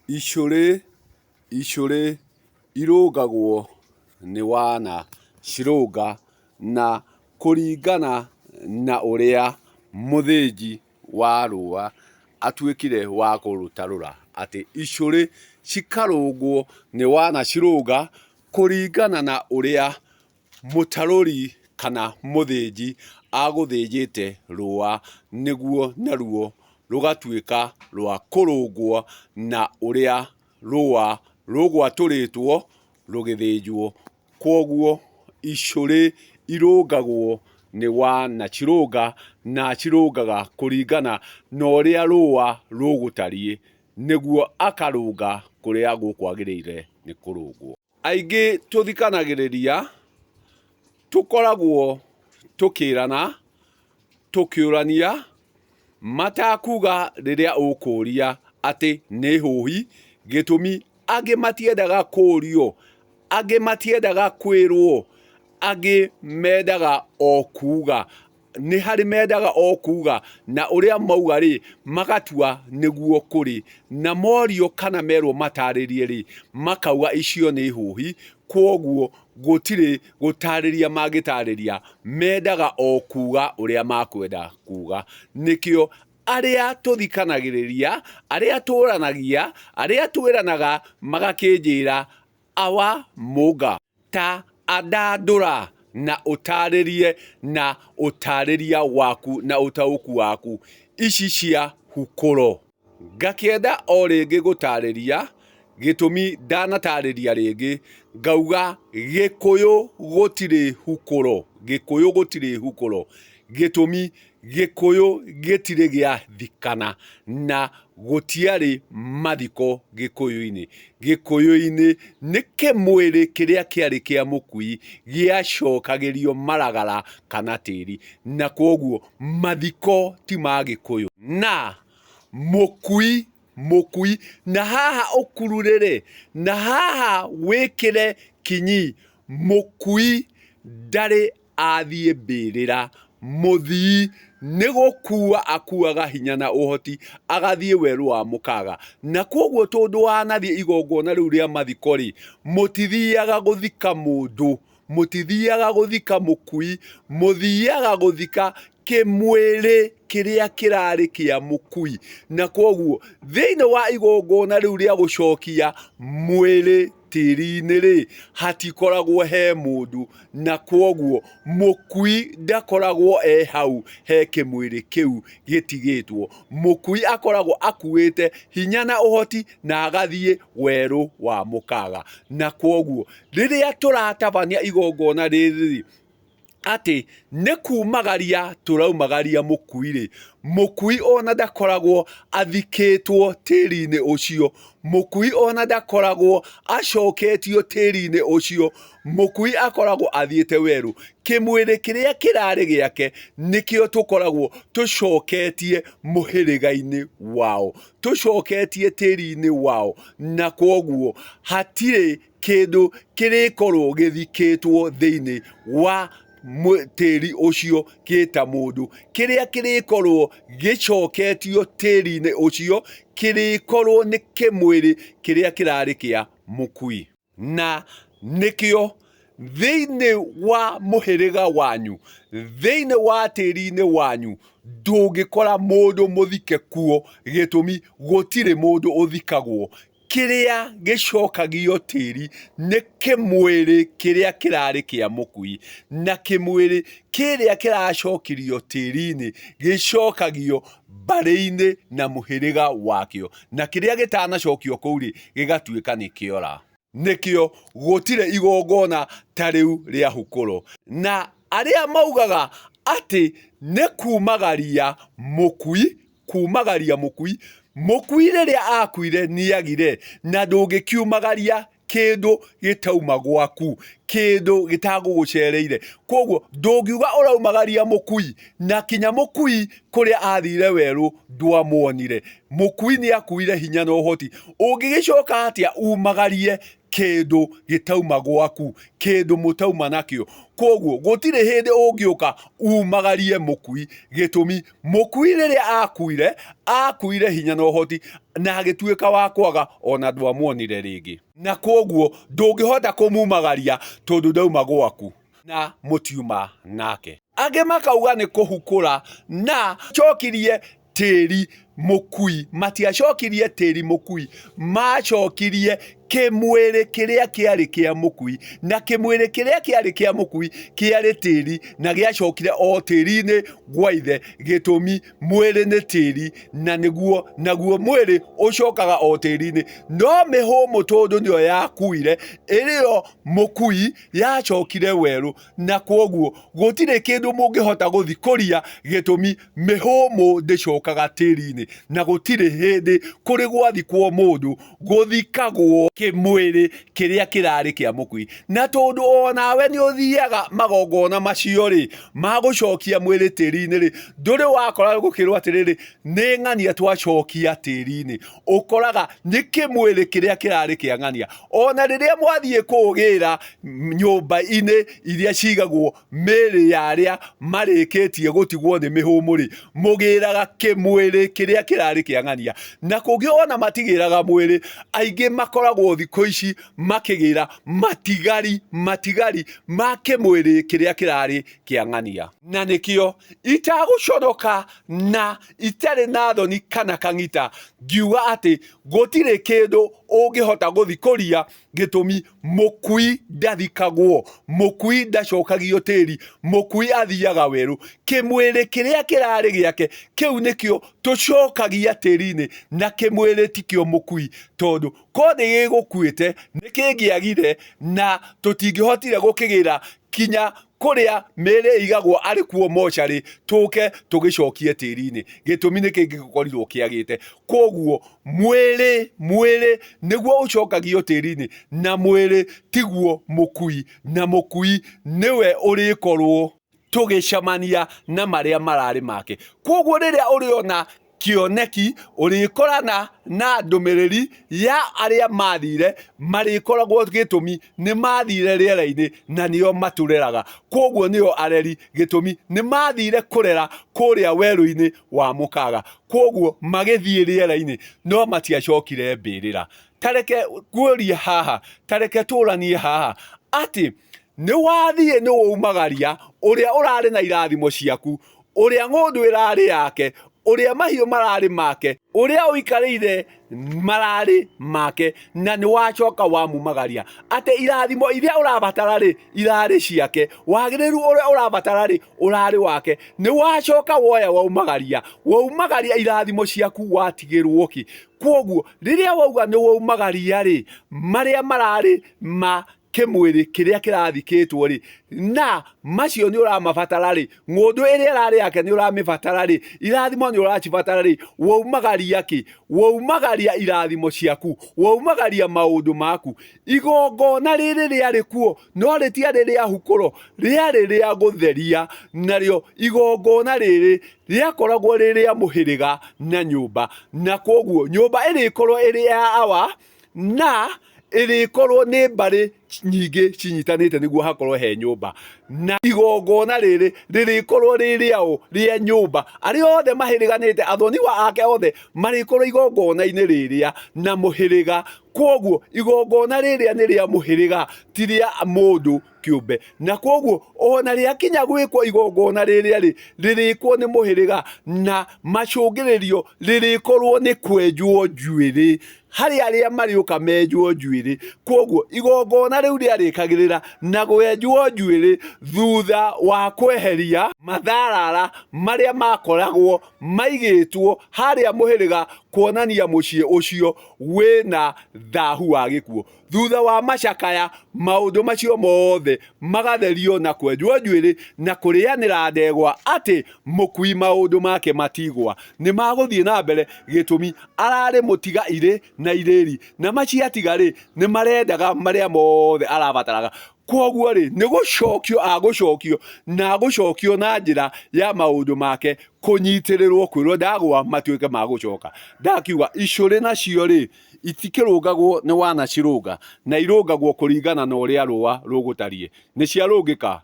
Icũrĩ Icũrĩ irũngagwo nĩ wana cirũnga na kũringana na ũrĩa mũthĩnji wa rũa atuĩkire wa kũrũtarũra atĩ icũrĩ cikarũngwo nĩ wana cirũnga kũringana na ũrĩa mũtarũri kana mũthĩnji agũthĩnjĩte rũa nĩguo naruo rũgatuĩka rwa kũrũngwo na ũrĩa rũa rũgwatũrĩtwo rũgĩthĩnjwo. Kwoguo icũrĩ irũngagwo nĩ wanacirũnga na acirũngaga kũringana na ũrĩa rũa rũgũtariĩ nĩguo akarũnga kũrĩa gũkwagĩrĩire nĩ kũrũngwo. Aingĩ tũthikanagĩrĩria, tũkoragwo tũkĩrana, tũkĩũrania, matakuga rĩrĩa ũkũria atĩ nĩ hũhi, gĩtũmi angĩ matiendaga kũrio, angĩ matiendaga kwĩrwo, angĩ mendaga o kuga. Nĩ harĩ mendaga o kuga, na ũrĩa mauga rĩ, magatua nĩguo kũrĩ. Na morio kana merwo matarĩrie rĩ, makauga icio nĩ hũhi, kwoguo gũtirĩ gũtarĩria mangĩtarĩria, mendaga o kuga ũrĩa makwenda kuga. Nĩkĩo arĩa tũthikanagĩrĩria, arĩa tũranagia, arĩa twĩranaga magakĩnjĩra awa Mũnga. Ta andandũra na ũtarĩrie na ũtarĩria waku na ũtaũku waku ici cia hukũro. Ngakĩenda o rĩngĩ gũtarĩria, gĩtũmi ndanatarĩria rĩngĩ, ngauga Gĩkũyũ gũtirĩ hukũro, Gĩkũyũ gũtirĩ hukũro, gĩtũmi Gĩkũyũ gĩtirĩ gĩathikana na gũtiarĩ mathiko Gĩkũyũ-inĩ. Gĩkũyũ-inĩ nĩ kĩmwĩrĩ kĩrĩa kĩarĩ kĩa mũkui gĩacokagĩrio maragara kana tĩri, na kwoguo mathiko ti ma Gĩkũyũ. Na mũkui mũkui, na haha ũkururĩre, na haha wĩkĩre kinyi, mũkui ndarĩ athiĩ mbĩrĩra, mũthii nĩ gũkua akuaga hinya na ũhoti agathiĩ werũ wa mũkaga. Na kwoguo tondũ wanathiĩ igongona rĩu rĩa mathiko rĩ, mũtithiaga gũthika mũndũ, mũtithiaga gũthika mũkui, mũthiaga gũthika kĩmwĩrĩ kĩrĩa kĩrarĩ kĩa mũkui. Na kwoguo thĩinĩ wa igongona rĩu rĩa gũcokia mwĩrĩ tĩri-inĩ rĩ, hatikoragwo he mũndũ, na kwoguo mũkui ndakoragwo e hau he kĩmwĩrĩ kĩu gĩtigĩtwo. Mũkui akoragwo akuĩte hinya na ũhoti na agathiĩ werũ wa mũkaga. Na kwoguo rĩrĩa tũratabania igongona rĩrĩ rĩ, atĩ nĩ kumagaria tũraumagaria mũkui-rĩ, mũkui ona ndakoragwo athikĩtwo tĩri-inĩ ũcio, mũkui ona ndakoragwo acoketio tĩri-inĩ ũcio, mũkui akoragwo athiĩte werũ. Kĩmwĩrĩ kĩrĩa kĩrarĩ gĩake nĩkĩo tũkoragwo tũcoketie mũhĩrĩga-inĩ wao, tũcoketie tĩri-inĩ wao, na kwoguo hatirĩ kĩndũ kĩrĩkorwo gĩthikĩtwo thĩinĩ wa tĩri ũcio gĩta mũndũ. Kĩrĩa kĩrĩkorwo gĩcoketio tĩri-inĩ ũcio, kĩrĩkorwo nĩ kĩmwĩrĩ kĩrĩa kĩrarĩ kĩa mũkui. Na nĩkĩo thĩinĩ wa mũhĩrĩga wanyu, thĩinĩ wa tĩri-inĩ wanyu, ndũngĩkora mũndũ mũthike kuo, gĩtũmi gũtirĩ mũndũ ũthikagwo. Kĩrĩa gĩcokagio tĩri nĩ kĩmwĩrĩ kĩrĩa kĩrarĩ kĩa mũkui, na kĩmwĩrĩ kĩrĩa kĩracokirio tĩri-inĩ gĩcokagio mbarĩ-inĩ na mũhĩrĩga wakĩo, na kĩrĩa gĩtanacokio kũu-rĩ, gĩgatuĩka nĩ kĩora. Nĩkĩo gũtirĩ igongona ta rĩu rĩa hukũro. Na arĩa maugaga atĩ nĩ kumagaria mũkui kumagaria mũkui. Mũkui rĩrĩa akuire nĩagire, na ndũngĩkiumagaria kĩndũ gĩtauma gwaku, kĩndũ gĩtagũgũcereire. Koguo ndũngiuga ũraumagaria mũkui, na kinya mũkui kũrĩa athire werũ ndwamuonire. Mũkui nĩakuire hinya na ũhoti. Ũngĩgĩcoka atĩa umagarie kĩndũ gĩtauma gwaku, kĩndũ mũtauma nakĩo? Koguo gũtirĩ hĩndĩ ũngĩũka umagarie mũkui, gĩtũmi Mũkui rĩrĩa akuire, akuire hinya na ũhoti. Na agĩtuĩka wa kwaga, ona ndwamuonire rĩngĩ. Na kwoguo ndũngĩhota kũmumagaria tondũ ndauma gwaku na mũtiuma nake. Angĩ makauga nĩ kũhukũra na cokirie tĩri mũkui. Matiacokirie tĩri mũkui, macokirie kĩmwĩrĩ kĩrĩa kĩarĩ kĩa mũkui. Na kĩmwĩrĩ kĩrĩa kĩarĩ kĩa mũkui kĩarĩ tĩri na gĩacokire o tĩri-inĩ gwa ithe. Gĩtũmi mwĩrĩ nĩ tĩri na nĩguo naguo mwĩrĩ ũcokaga o tĩri-inĩ. No mĩhũmũ tondũ nĩyo yakuire ĩrĩ yo mũkui yacokire werũ na kwoguo gũtirĩ kĩndũ mũngĩhota gũthikũria gĩtũmi mĩhũmũ ndĩcokaga tĩri-inĩ na gũtirĩ hĩndĩ kũrĩ gwathikwo mũndũ gũthikagwo kĩmwĩrĩ kĩrĩa kĩrarĩ kĩa mũkui. Na tondũ o nawe nĩ ũthiaga magongona macio rĩ, ma gũcokia mwĩrĩ tĩri-inĩ rĩ, ndũrĩ wakora gũkĩrwo atĩrĩrĩ, nĩ ng'ania twacokia tĩri-inĩ. Ũkoraga nĩ kĩmwĩrĩ kĩrĩa kĩrarĩ kĩa ng'ania. Ona rĩrĩa mwathiĩ kũũgĩra nyũmba-inĩ iria cigagwo mĩĩrĩ ya arĩa marĩkĩtie gũtigwo nĩ mĩhũmũ-rĩ, mũgĩraga kĩmwĩrĩ kĩrĩa kĩrarĩ kĩa ng'ania. Na kũngĩ ona matigĩraga mwĩrĩ, aingĩ makoragwo thikũ ici makĩgĩra matigari, matigari ma kĩmwĩrĩ kĩrĩa kĩrarĩ kĩa ng'ania. Na nĩkĩo itagũconoka na itarĩ na thoni kana kang'ita ngiuga atĩ gũtirĩ kĩndũ ũngĩhota gũthikũria Gĩtũmi, mũkui ndathikagwo, mũkui ndacokagio tĩri, mũkui athiaga werũ. Kĩmwĩrĩ kĩrĩa kĩrarĩ gĩake, kĩu nĩkĩo tũcokagia tĩri-inĩ, na kĩmwĩrĩ tikĩo mũkui, tondũ korwo nĩ gĩgũkuĩte, nĩ kĩngĩagire na tũtingĩhotire gũkĩgĩra kinya kũrĩa mĩĩrĩ ĩigagwo arĩ kuo mocarĩ, tũke tũgĩcokie tĩri-inĩ. Gĩtũmi nĩ kĩngĩkorirwo kĩagĩte. Kwoguo mwĩrĩ, mwĩrĩ nĩguo ũcokagio tĩri-inĩ, na mwĩrĩ tiguo mũkui, na mũkui nĩwe ũrĩkorwo tũgĩcemania na marĩa mararĩ make. Kwoguo rĩrĩa ũrĩona kĩoneki, ũrĩkorana na ndũmĩrĩri ya arĩa mathire, marĩkoragwo gĩtũmi nĩ mathire rĩera-inĩ na nĩo matũreraga. Kwoguo nĩo areri, gĩtũmi nĩ mathire kũrera kũrĩa werũ-inĩ wa mũkaga. Kwoguo magĩthiĩ rĩera-inĩ no matiacokire mbĩrĩra. Ta reke ngũrie haha, ta reke tũranie haha atĩ nĩ wathiĩ nĩ waumagaria ũrĩa ũrarĩ na irathimo ciaku, ũrĩa ng'ũndũ ĩrarĩ yake, ũrĩa mahiũ mararĩ make, ũrĩa ũikarĩire mararĩ make, na nĩ wacoka wamumagaria atĩ irathimo iria ũrabatara rĩ irarĩ ciake, wagĩrĩru ũrĩa ũrabatara rĩ ũrarĩ wake. Nĩ wacoka woya waumagaria, waumagaria irathimo ciaku watigĩrwo kĩ? Kwoguo rĩrĩa wauga nĩ waumagaria rĩ, marĩa mararĩ ma kĩmwĩrĩ kĩrĩa kĩrathikĩtwo rĩ, na macio nĩ ũramabatara rĩ, ng'ũndũ ĩrĩa ĩrarĩ yake nĩ ũramĩbatara rĩ, irathimo nĩ ũracibatara rĩ, waumagaria kĩ? Waumagaria irathimo ciaku, waumagaria maũndũ maku. Igongona rĩrĩ rĩarĩ kuo, no rĩtiarĩ rĩa hukũro, rĩarĩ rĩa gũtheria, narĩo igongona rĩrĩ rĩakoragwo rĩ rĩa mũhĩrĩga na nyũmba, na kwoguo nyũmba ĩrĩkorwo ĩrĩ ya awa, na ĩrĩkorwo nĩ mbarĩ nyingĩ cinyitanĩte nĩguo hakorwo he nyũmba. Na igongona rĩrĩ rĩrĩkorwo rĩ rĩaũ rĩa nyũmba, arĩa othe mahĩrĩganĩte, athoniwa ake othe marĩkorwo igongona-inĩ rĩrĩa na mũhĩrĩga. Kwoguo igongona rĩrĩa nĩ rĩa mũhĩrĩga ti rĩa mũndũ kĩũmbe. Na kwoguo ona rĩakinya gwĩkwo igongona rĩrĩa rĩ, rĩrĩkwo nĩ mũhĩrĩga na macũngĩrĩrio rĩrĩkorwo nĩ kwenjwo njuĩrĩ. Harĩ arĩa marĩũka menjwo njuĩrĩ. Kwoguo igongona rĩu rĩarĩkagĩrĩra na kwenjwo njuĩrĩ thutha wa kweheria matharara marĩa makoragwo maigĩtwo harĩa mũhĩrĩga kuonania mũciĩ ũcio wĩna thahu wa gĩkuũ. Thutha wa macakaya, maũndũ macio mothe magatherio na kwenjwo njuĩrĩ na kũrĩanĩra ndegwa atĩ mũkui maũndũ make matigwa nĩ magũthiĩ na mbere gĩtũmi ararĩ mũtiga irĩ na irĩri na maciatiga rĩ nĩ marendaga marĩa mothe arabataraga. Kwoguo rĩ nĩ gũcokio agũcokio na agũcokio na njĩra ya maũndũ make kũnyitĩrĩrwo kwĩrwo ndagwa matuĩke ma gũcoka. Ndakiuga icũrĩ nacio rĩ itikĩrũngagwo nĩ wanacirũnga na irũngagwo kũringana na ũrĩa rũa rũgũtariĩ. Nĩ ciarũngĩka.